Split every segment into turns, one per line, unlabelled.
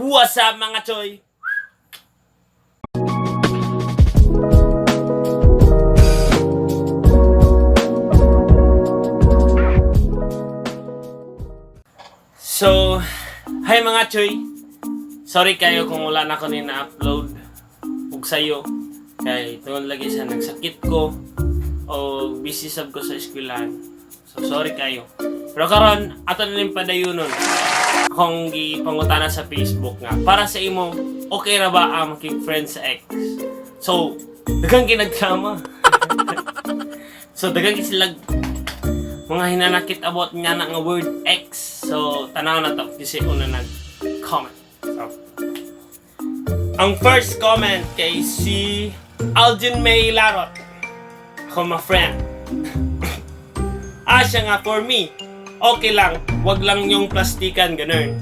What's up, mga choy? So, hi mga choy. Sorry kayo kung wala na ko ni na-upload ug sayo. Kay tungod lagi sa nagsakit ko o busy sab ko sa eskwelahan. So sorry kayo. Pero karon ato na ning padayunon. Akong gipangutana sa Facebook nga para sa imo, okay ra ba ang makig-friend sa ex? So, daghang kinagdrama. So daghang sila mga hinanakit about nga na nga word "ex". So, tanaw na to kasi una nag-comment. So, ang first comment kay si Algin May Larot. Ako ma friend. Ah, siya nga, "For me, okay lang, wag lang yung plastikan, ganun.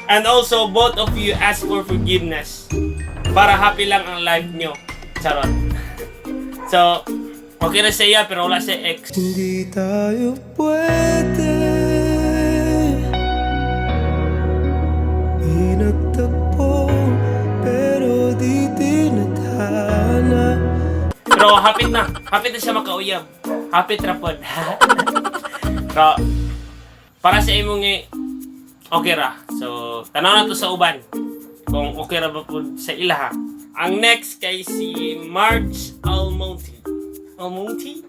And also, both of you ask for forgiveness. Para happy lang ang life nyo. Charot." So, okay na siya pero wala siya ex.
Hindi tayo pwede. Di nagtagpo, pero di tinadhana.
Pero hapit na. Hapit na siya makauyab. Hapit ra pod. Pero para sa imong okay ra. So, tanaw na to sa uban kung okay ra ba pod sa ilaha. Ang next kay si March Almonte. Almonte?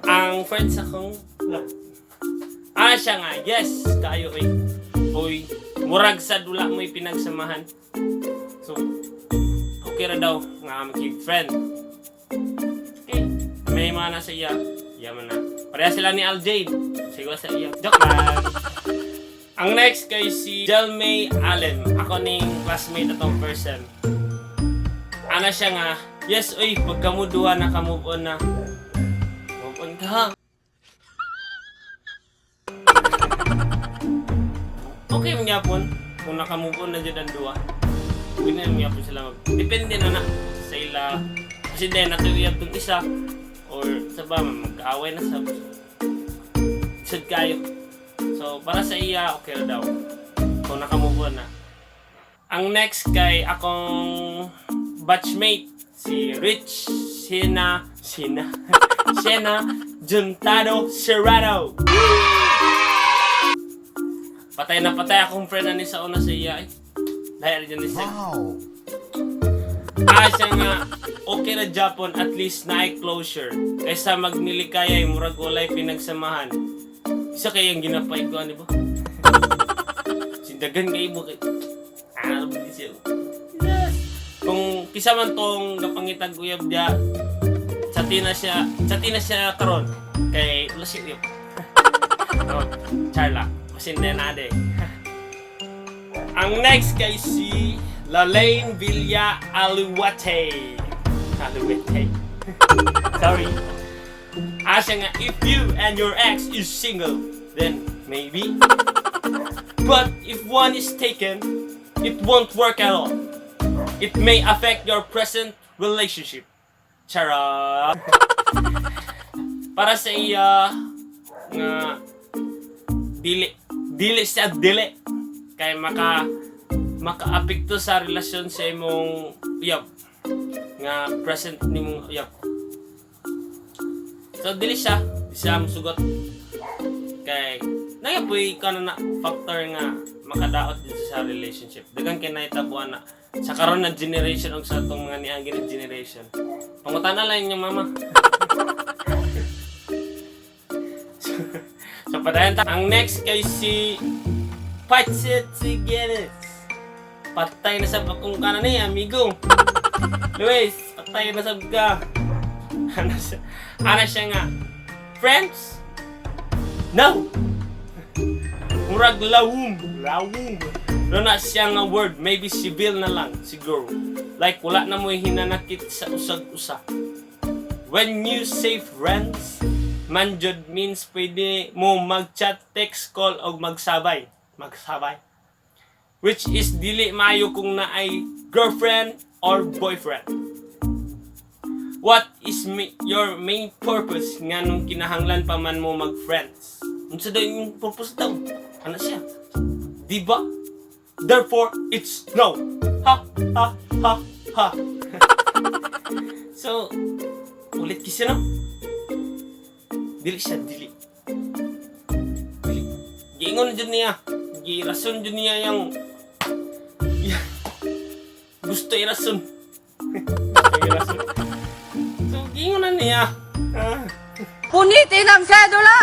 Ang friend sa akong love. Ah, siya nga, "Yes, kayo eh. Uy, murag sa dula mo'y pinagsamahan." So, okay ra daw nga makig-friend. Okay, may mga nasa iya. Iya man na. Pareha sila ni Aljade. Siguro sa iya. Joke lang. Ang next kay si Jelmay Allen. Ako ning classmate atong person. Ana siya nga, "Yes, uy, pagka mo duha naka-move on na." Move on ka, ha? Okay man gyapon kung naka-move on na jud ang duha. Pwede na gyapon sila mag. Depende na na sa ila. Kasi din natuyab tong isa or sa ba magkaaway na sa sad kayo. So para sa iya, okay ra daw kung naka-move on na. Ang next kay akong batchmate si Rich Sina Sina Sena Juntado Serrano. Patay na patay akong friend na ni sa una sa iya eh. Dahil dyan ni siya. Ah, siya nga, "Okay na Japon, at least na closure. Kaysa magnilikayay, murag walay pinagsamahan." Isa kay ang ginapay ko, ano ba? Sindagan kay mo kay. Ah, ano ba siya? Yes. Kung kisa man tong gapangitag uyab diya, sa tina siya karon kay wala siya uyab. Oh, Charla, pasinde na de. Ang next kay si Lalaine Villa Aluwate. Aluwate. Sorry. Ah, siya nga, "If you and your ex is single, then maybe. But if one is taken, it won't work at all. It may affect your present relationship. Charot." Para sa iya nga dili dili siya dili kay makaapekto sa relasyon sa imong uyab nga present nimong uyab. So dili siya musugot kay nagapoy ka na na factor nga makadaot dito sa relationship. Daghang kay nahitabuan na sa karon na generation og sa atong mga niagi na generation. Pangutana lang inyong mama. So padayon ta. Ang next kay si Patsit Sigueres. Patay na sa akong kanan ni amigo. Luis, patay na sab ka. Ano siya nga, "Friends? No! Murag lawum. Lawum. Ano na siya nga word, maybe civil na lang, siguro. Like, wala na mo'y hinanakit sa usag-usa. When you say friends, man jud means pwede mo mag-chat, text, call, o magsabay. Magsabay. Which is dili maayo kung naay girlfriend or boyfriend. What is your main purpose nga nung kinahanglan pa man mo mag-friends? Unsa daw yung purpose daw?" Ano siya? Dili Di ba? Therefore, it's no. Ha, ha, ha, ha. So, ulit kasi, no? Dili siya, dili. Dili. Giingon jud niya. Girason jud niya yung gusto irason. Gusto irason. So, giingon na niya. Ah.
Punitin ang sedula!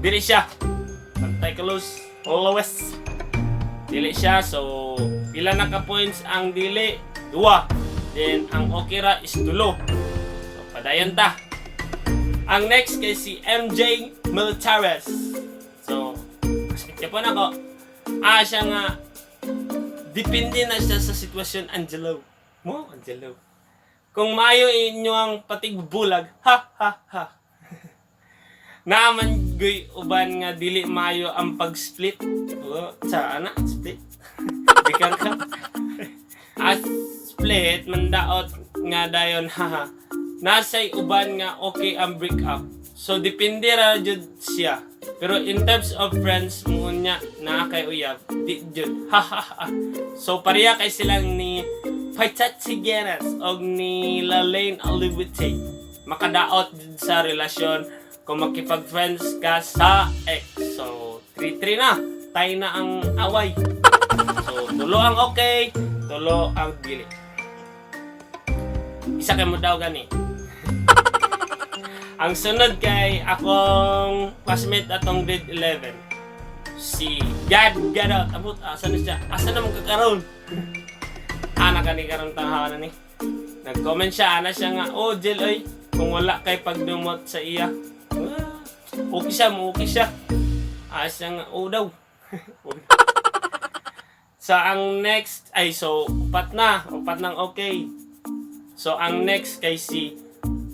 Dili siya. Bantay ka, Luz. Always. Dili siya. So, pila na ka points ang dili? Dua. Then, ang okay ra is tulo. So, padayon ta. Ang next kay si MJ Militares. So, kaya po na ko. Ah, siya nga, depende na siya sa sitwasyon, Angelo. Mo, Angelo. Kung maayo inyo ang patigbulag, ha, ha, ha. Naaman guy uban nga dili maayo ang pag-split. Oh, sa ana, split. Bikar ka. As split mandaot nga dayon, haha. Nasay uban nga okay ang break up. So depende ra jud siya. Pero in terms of friends mo niya na kay uyab, di jud. Ha ha ha. So pareha kay silang ni Paitat Guinness og ni Lalaine Olivier. Makadaot jud sa relasyon kung makipag-friends ka sa ex. So, 3-3 na. Tay na ang away. So, tulo ang okay, tulo ang dili. Isa kay mo daw gani. Ang sunod kay akong classmate atong grade 11. Si Gad Gadot. Abot, asa na siya? Asa na mo kakaroon? Ana kani karon tanghawa na ni. Nag-comment siya, ana siya nga, "Oh, Jill, oy, kung wala kay pagdumot sa iya." Ah, okay siya, mo okay siya. Ah, siya nga, oh daw. So, ang next, ay, so, upat na. Upat ng okay. So, ang next kay si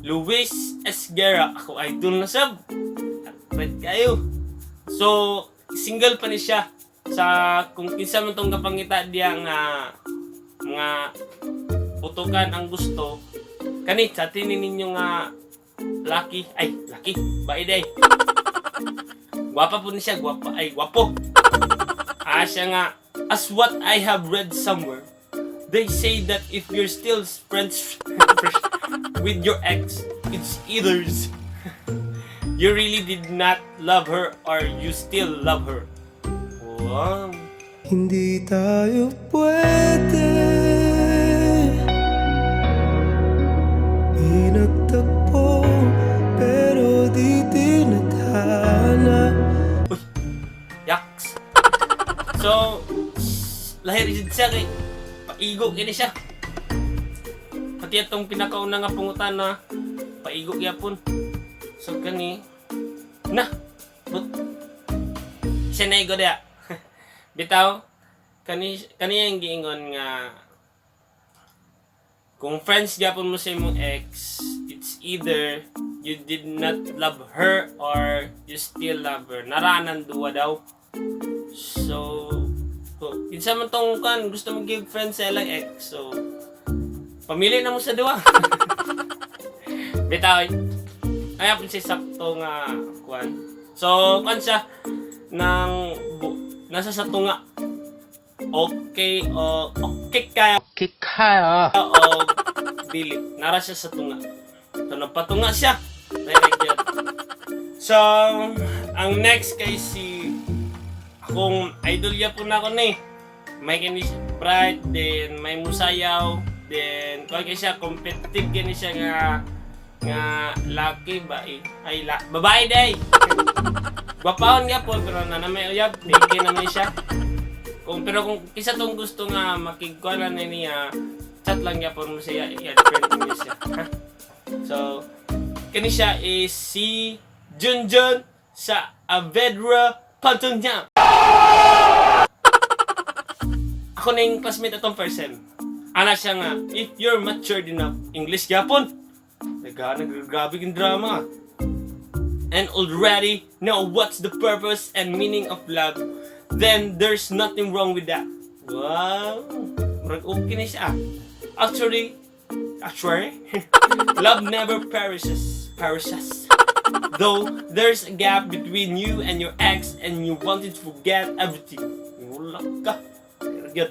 Luis Esguera. Ako idol na sab. Right kayo. So, single pa ni siya. Sa, kung kinsa man tong kapangita diya nga mga putukan ang gusto, kani, sa tinin ninyo nga lucky, ay, lucky, bae day. Gwapa po ni siya, gwapa, ay, gwapo. Ah, siya nga, "As what I have read somewhere, they say that if you're still friends with your ex, it's either you really did not love her or you still love her." Wow.
Hindi tayo pwede. Di nagtagpo pero di tinadhana.
Uy, yaks. So, lahir jud siya kay paigo kini siya. Pati atong pinakauna nga pangutan na paigo gyapon. So kani na but siya na igo diya. Bitaw kani kani ang giingon nga kung friends gyapon mo sa imong ex, it's either you did not love her or you still love her. Naranan duwa daw. So, kung kinsa man tong kan gusto mo give friends sa ilang ex. So, pamili na mo sa duwa. Bitaw. Ay, apon siya sakto nga kuan. So, kuan siya ng nasa sa tunga. Okay o okay kaya
kaya
o dili. Nara siya sa tunga. So, nagpatunga siya. Direct yun. So, ang next kay si akong idol ya po na ako ni. May kini siya bright, then may musayaw, then kuan kay siya, competitive kini siya nga nga laki ba eh? Ay la, babae day. Gwapahon nga po pero na may uyab, take na may siya. Kung pero kung isa tong gusto nga makigkuan na niya, chat lang gyapon mo siya, i-add friend niya siya. Ha? So, kani siya is si Junjun sa Avedra Pantunya. Ako na yung classmate atong first sem. Ana siya nga, "If you're matured enough," English gyapon. Naggrabe yung drama. "And already know what's the purpose and meaning of love, then there's nothing wrong with that." Wow! Murag okay na siya. Actually, love never perishes. Perishes. though there's a gap between you and your ex and you wanted to forget everything. Wala ka. Good.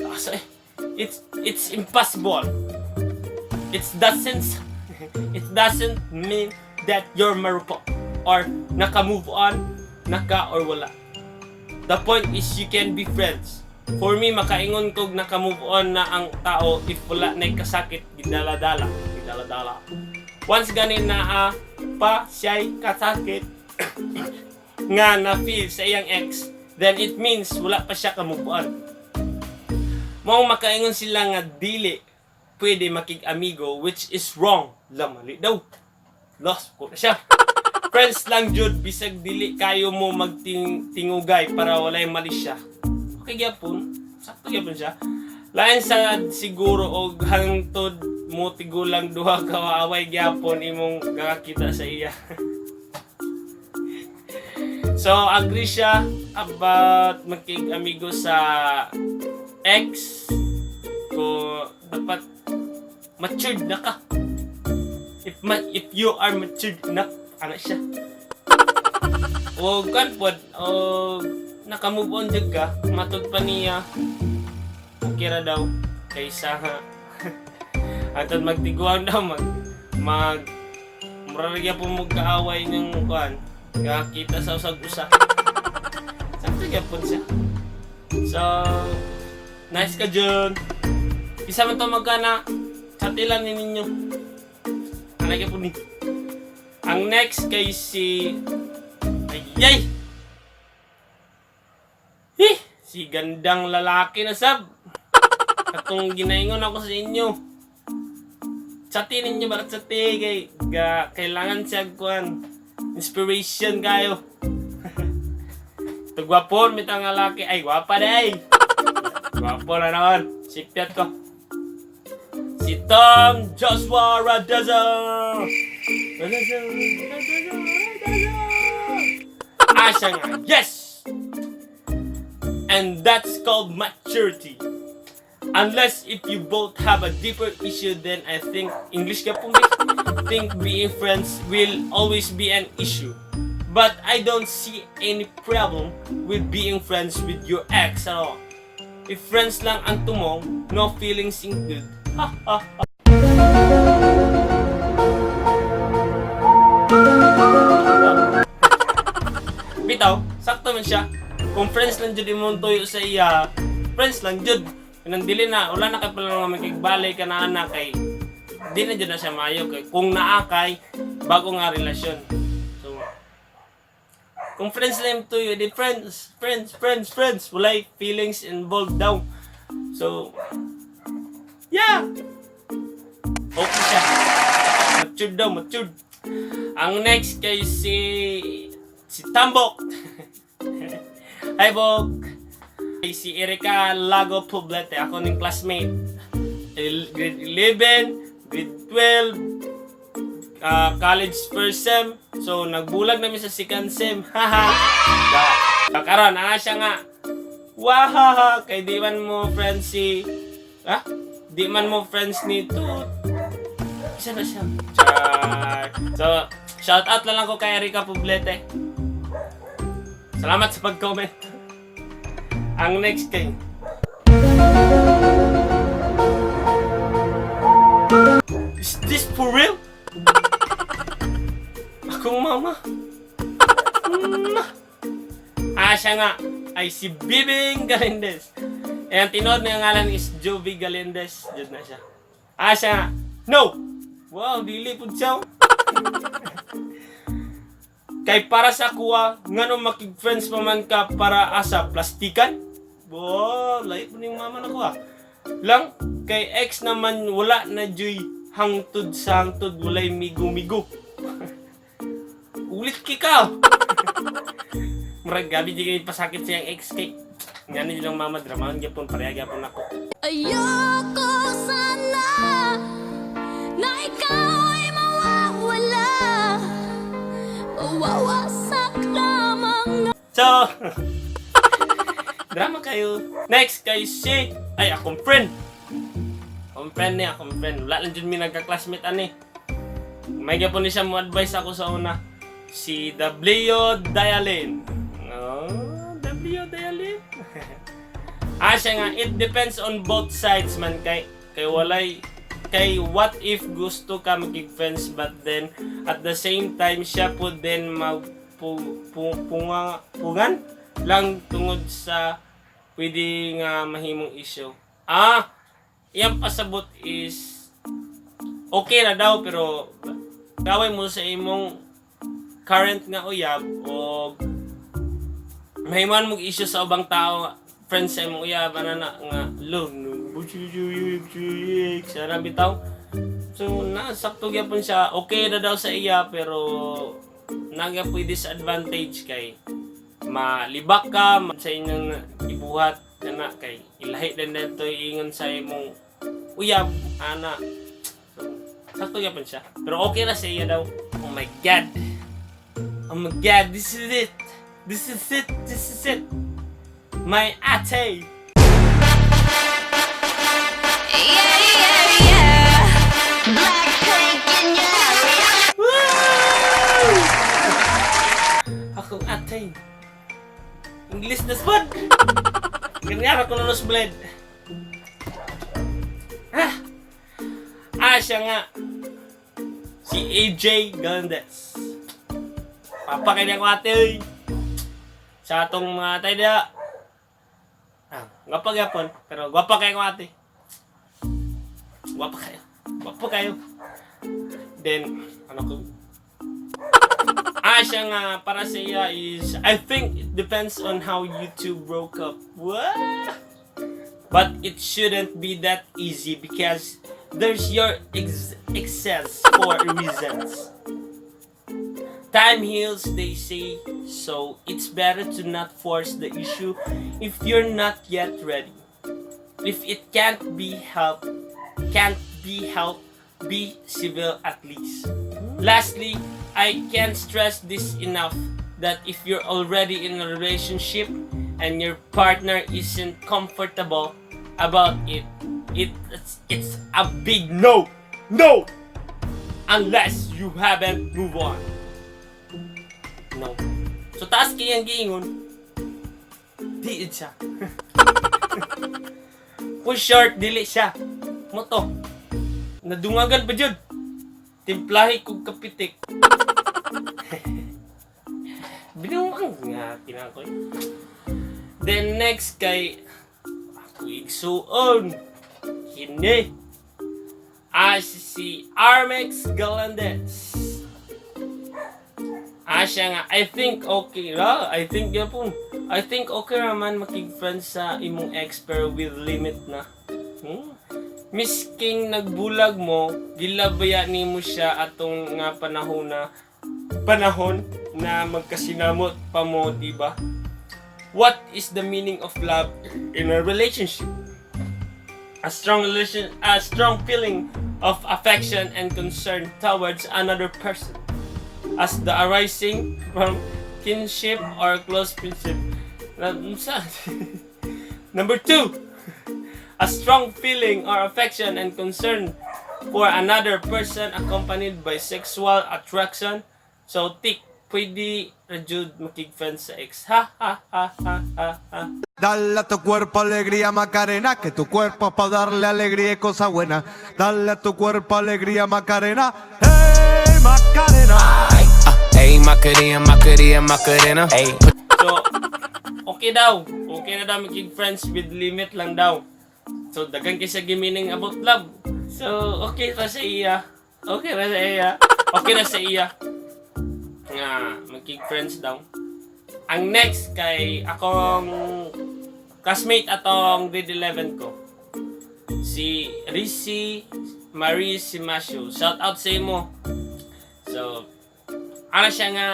Asa eh. It's impossible. It doesn't mean that you're marupok or naka-move on, naka or wala. The point is you can be friends. For me, makaingon kog naka-move on na ang tao if wala na kasakit, gidala-dala. Gidala-dala. Once gani naa pa siya'y kasakit nga na-feel sa iyang ex, then it means wala pa siya ka-move on. Mao makaingon sila nga dili pwede makig-amigo, which is wrong. La, mali daw. Lost ko na siya. Friends lang jud bisag dili kayo mo magtingugay para walay mali siya. Okay gyapon. Sakto gyapon siya. Lain sa siguro og hangtod mo tigulang duha ka away gyapon imong kakita sa iya. So agree siya about makig-amigo sa ex ko, dapat matured na ka. If you are matured enough, ana siya. O kan pod o naka-move on jud ka, matud pa niya okay ra daw kaysa atod magtiguang daw mag mag mura ra gyapon mo kaaway ng kuan kakita sa usag usa. Sakto gyapon siya. So nice ka dyan. Isa man to magkana chatilan ni ninyo. Ana gyapon ni. Ang next kay si, ay ay! Hi! Si gandang lalaki na sab. Katong ginaingon ako sa inyo. Chati ninyo ba, chati kay ga kailangan siya kuan inspiration kayo. Tugwapon mitang lalaki ay gwapa day. Gwapo na naman. Sipyat ko. Si Tom Joshua Radaza. Radaza, Radaza, Radaza. Asa nga, yes! And that's called maturity. Unless if you both have a deeper issue, then I think, English ka pong think being friends will always be an issue. But I don't see any problem with being friends with your ex at all. If friends lang ang tumong, no feelings included. Ha ha ha. Bitaw, sakto man siya. Kung friends lang jud imong tuyo sa iya, friends lang jud. Kanang dili na, wala na kay pala nga makigbalay ka na anak kay di na jud na siya maayo kay kung naa kay bago nga relasyon. So, kung friends lang imong tuyo, di friends, friends, friends, friends, walay feelings involved daw. So, yeah. Okay siya. Matured daw, matured. Ang next kay si Tambok. Hi, Bok. Kay si Erika Lago Poblete, ako ning classmate. Grade 11, grade 12, college first sem. So, nagbulag namin sa second sem. Haha. Karon, siya nga. Wahaha, kay di man mo friends si... Ah? Di man mo friends ni Tut. Isa na siya. Char. So, shout out na lang ko kay Erika Poblete. Salamat sa pag-comment. Ang next kay... Is this for real? Akong mama. Ma. Ah, siya nga ay si Bibing Galindez. Eh, ang tinuod na ngalan is Jovi Galindez. Jud na siya. Ah, siya nga. No! Wow, dili pud siya. Kay para sa kuha, ngano makig-friends pa man ka para asa plastikan? Wow, lait mo ning mama na kuha. Lang, kay ex naman wala na juy hangtod sa hangtod walay migo-migo. Ulit ki ka. Murag gabi di kay pasakit siyang ex kay. Ngano lang mama dramahan gyapon pareha gyapon ako.
Ayoko sana na ikaw ay mawawala. Mawawasak lamang.
So, drama kayo. Next kay si, ay, akong friend. Akong friend niya, akong friend. Wala lang dyan mi nagka-classmate ani. May gyapon ni siya mo advice ako sa una. Si W. Dialin. Oh, W. Dialin. Ah, siya nga, it depends on both sides man kay walay kay what if gusto ka maging friends, but then at the same time siya po din mag pu, pu, punga, pungan lang tungod sa pwede nga mahimong issue. Ah, iyang pasabot is okay na daw, pero gawin mo sa imong current nga uyab o mahimuan mong issue sa ubang tao, friends sa imong uyab ana na nga lo no sa bitaw. So na sakto gyapon siya, okay na daw sa iya, pero nagyapoy disadvantage kay malibak ka sa inyong ibuhat kana kay ilahi din dito ingon sa imong uyab ana. So sakto gyapon siya, pero okay na sa iya daw. Oh my God, oh my God, this is it, this is it, this is it, my ate.
Yeah. Blackpink in your area.
Woo! Akong ate. English na spot. Ganyan ako na nosebleed. Ah! Ah, siya nga. Si AJ Gandez. Papa kay ako ate, oy. Sa atong mga atay diha. Ah, gwapa gyapon, pero gwapa kay ako ate. Gwapa kayo. Gwapa kayo. Then, ano ko? Ah, siya nga, para sa iya is, I think it depends on how you two broke up. What? But it shouldn't be that easy because there's your excess for reasons. Time heals, they say, so it's better to not force the issue if you're not yet ready. If it can't be helped, can't be helped, be civil at least. Lastly, I can't stress this enough that if you're already in a relationship and your partner isn't comfortable about it, it's a big no. No! Unless you haven't moved on. No. So taas kayang giingon, di siya. For short, dili siya. Moto. Nadungagan pa jud. Timplahi kog kapitik. Binuang nga tinakoy. Then next kay ako igsuon. Kini. Ah, si Armex Galandes. Ah, siya nga, I think okay ra. I think yapon. I think okay raman makig-friends sa imong ex pero with limit na. Misking nagbulag mo, gilabaya nimo siya atong nga panahon na magkasinamot pa mo, di ba? What is the meaning of love in a relationship? A strong relation, a strong feeling of affection and concern towards another person, as the arising from kinship or close friendship. Number two, a strong feeling or affection and concern for another person accompanied by sexual attraction. So, tick, pwede ra jud makig-friends sa ex. Ha, ha, ha, ha, ha, ha.
Dale a tu cuerpo alegría, Macarena, que tu cuerpo es para darle alegría y cosa buena. Dale a tu cuerpo alegría, Macarena. ¡Hey, Macarena!
Ayy, Macarena, Macarena, Macarena. Ayy.
So, okay daw. Okay na daw maging friends with limit lang daw. So, daghan kay sa meaning about love. So, okay ra sa iya. Okay ra sa iya. Okay na sa iya. Nga, maging friends daw. Ang next kay akong classmate atong grade 11 ko. Si Rizzy Marie Simasio. Shout out sa imo. So, ano siya nga,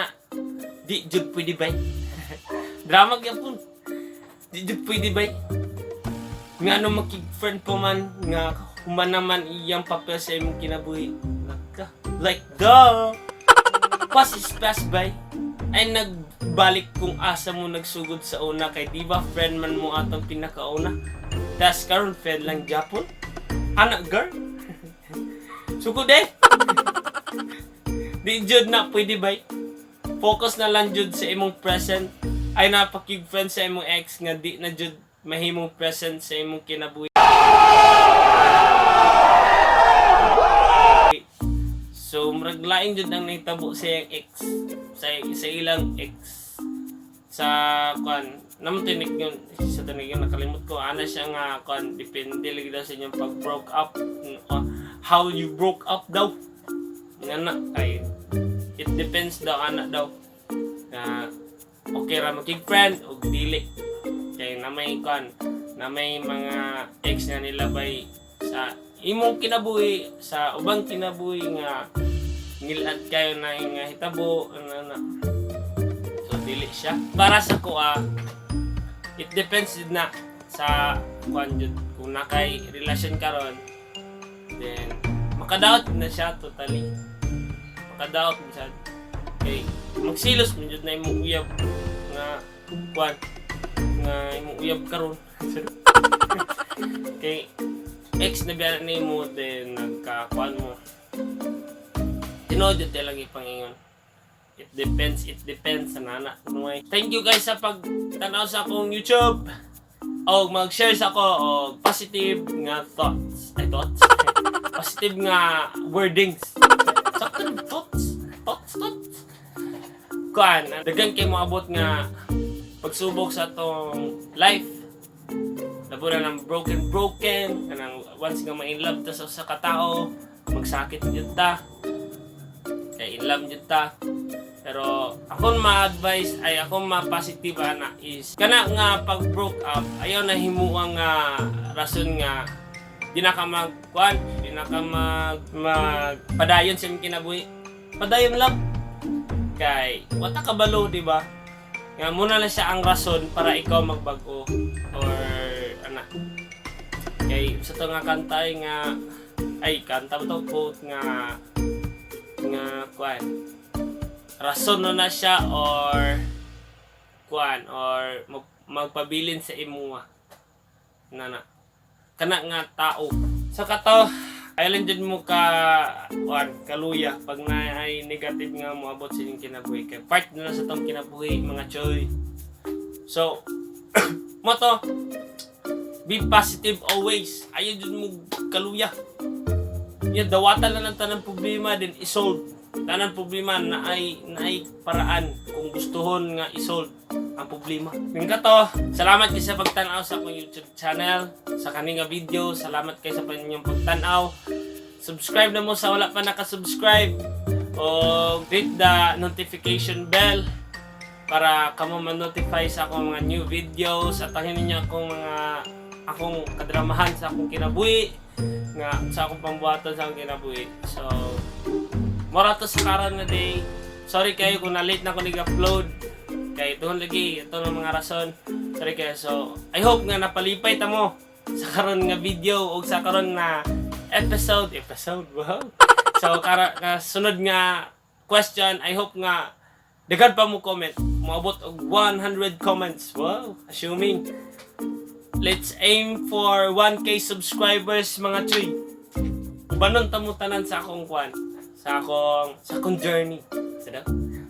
di jud pwede ba? Drama gyapon. Di jud pwede ba? Nga ano makig-friend po man, nga human naman iyang papel sa imong kinabuhi. Like, duh! Past is past by. Ay nagbalik kung asa mo nagsugod sa una kay di ba friend man mo atong pinakauna. Tas karon friend lang Japon. Anak girl. Sugod eh. Di jud na pwede ba? Focus na lang jud sa imong present. Ay napakig friend sa imong ex nga di na jud mahimong present sa imong kinabuhi. So murag lain jud ang nahitabo sa iyang ex, sa ilang ex sa kuan namo tinik yun sa tinik yun, nakalimot ko ana siya nga kuan, depende lagi daw sa inyong pag broke up, how you broke up daw nga na ay it depends daw ana daw nga okay ra makig friend o dili, kay na may kuan, na may mga ex na nilabay sa imong kinabuhi, sa ubang kinabuhi nga ngilad kayo na nga hitabo ana na. So dili siya para sa kuha. It depends jud na sa kuan jud. Kung nakay relasyon karon, then makadaot na siya totally, makadaot na siya kay magsilos man jud na imong uyab nga kuan, nga imong uyab karon kay ex na biya nimo, then nagkakuan mo. Tinuod jud lang ipangingon, it depends, it depends sa nana. Anyway, thank you guys sa pagtanaw sa akong YouTube o mag-share sa ako og positive nga thoughts, ay thoughts, positive nga wordings. Sakto, thoughts, thoughts, thoughts. Kuan, daghan kay moabot nga pagsubok sa atong life. Labo na ng broken broken, kanang once nga ma-in love ta sa usa ka tawo, magsakit jud ta. Kay in love jud ta. Pero akong ma-advise ay akong ma-positive ana is kana nga pag broke up, ayaw na himuang nga rason nga di na ka mag kuan, di na ka mag magpadayon sa imong kinabuhi. Padayon lang. Kay wala ka balo, di ba? Nga muna lang siya ang rason para ikaw magbag-o or ana. Kay sa to nga kanta ay nga ay kanta ba to, quote nga nga kuan, rason no na siya or kuan or magpabilin sa imuha na kana nga tao sa kato. Ayaw jud mo ka kuan, kaluya pag na ay negative nga moabot sa inyong kinabuhi kay part na sa tong kinabuhi, mga choy. So mo to, be positive always. Ayaw jud mo kaluya. Yan, dawatan lang ng tanang problema din isolve. Tanang problema na ay paraan kung gustuhon nga isolve ang problema. Yung kato, salamat kay sa pagtanaw sa akong YouTube channel, sa kaning nga video. Salamat kay sa inyong pagtanaw. Subscribe na mo sa wala pa nakasubscribe o hit the notification bell para kamo ma-notify sa akong mga new videos at ang ninyo akong mga akong kadramahan sa akong kinabuhi nga sa akong pambuhaton sa akong kinabuhi. So, mora to sa karon nga day. Sorry kayo kung na-late na ako nag-upload. Kay doon lagi, ito ng mga rason. Sorry kayo. So, I hope nga napalipay ta mo sa karon nga video o sa karon na episode. Episode, wow. So, kara, sunod nga question, I hope nga daghan pa mo comment. Moabot og 100 comments. Wow, assuming. Let's aim for 1K subscribers, mga chuy. Ubanon ta mo tanan sa akong kwan, sa akong journey. Sada?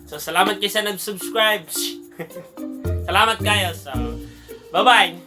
So salamat kay sa nag-subscribe. Salamat kayo. So bye-bye.